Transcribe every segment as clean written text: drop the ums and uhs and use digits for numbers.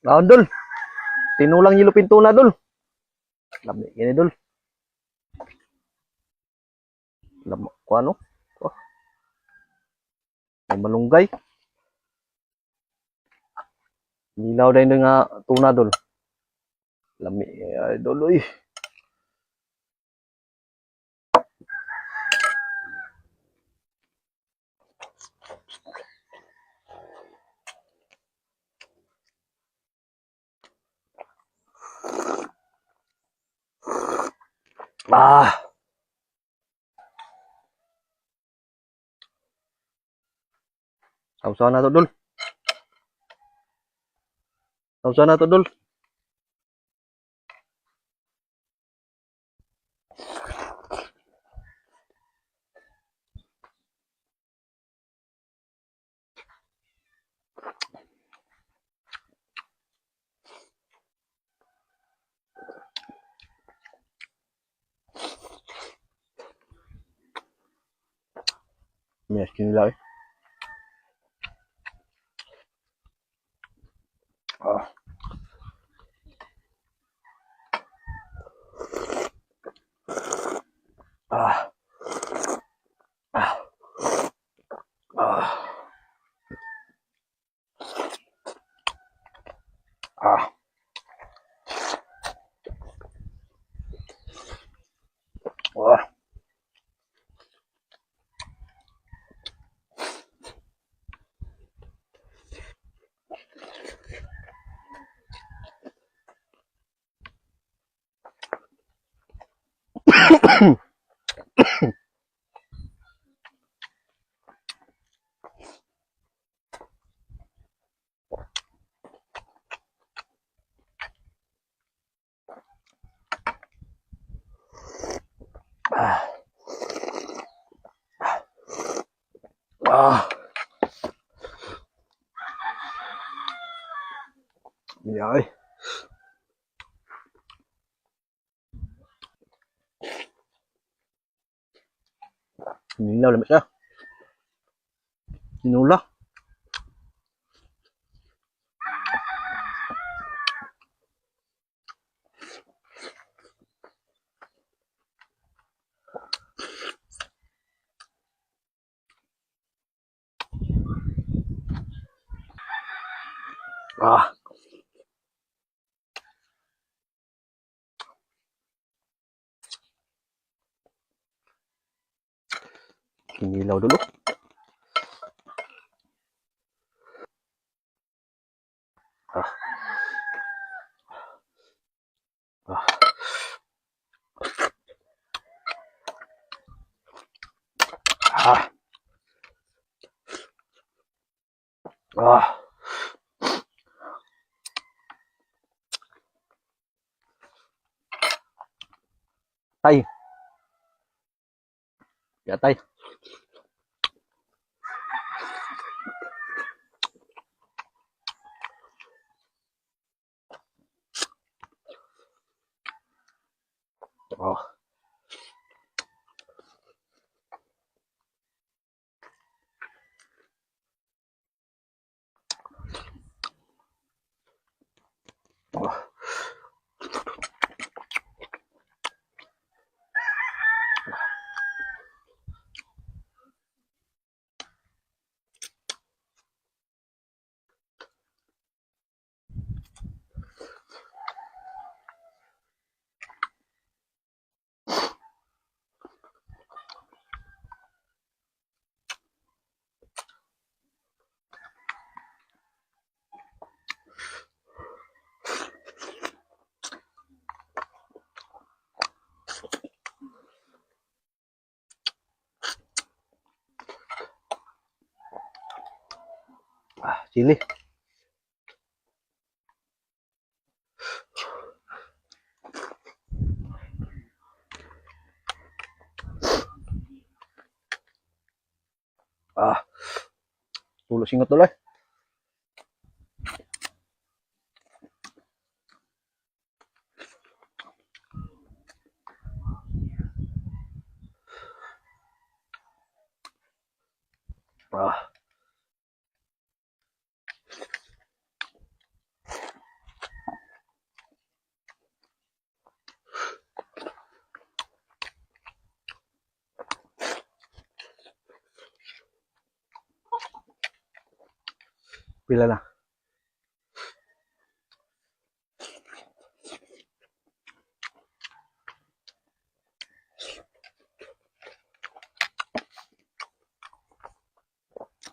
Naon, dol. Tinulang yellowfin tuna, dol. Lami kini, dol. Lama ko ano? Oh. May malunggay. Nilaw din nga tuna, dol. Lami ay, dol, oy. Ah. Sausaw na to, dol. Sausaw na to, dol. May kinilaw eh. Ah. Ah. Ah. Ah. Ah. Ah. Ah. Ah. Yay. Nilaw lami siya. Tinula. Ah. Kinilaw dulu. Ah. Ah. Ah. Ah. Tay. Ya, tay. Oh. Oh. Ah, chili. Ah. Tulo singot tuloy. Ah. Pila na.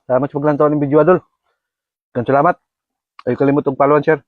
Salamat sa paglantaw ng video, idol. Daghang salamat. Ayaw kalimot og follow and share.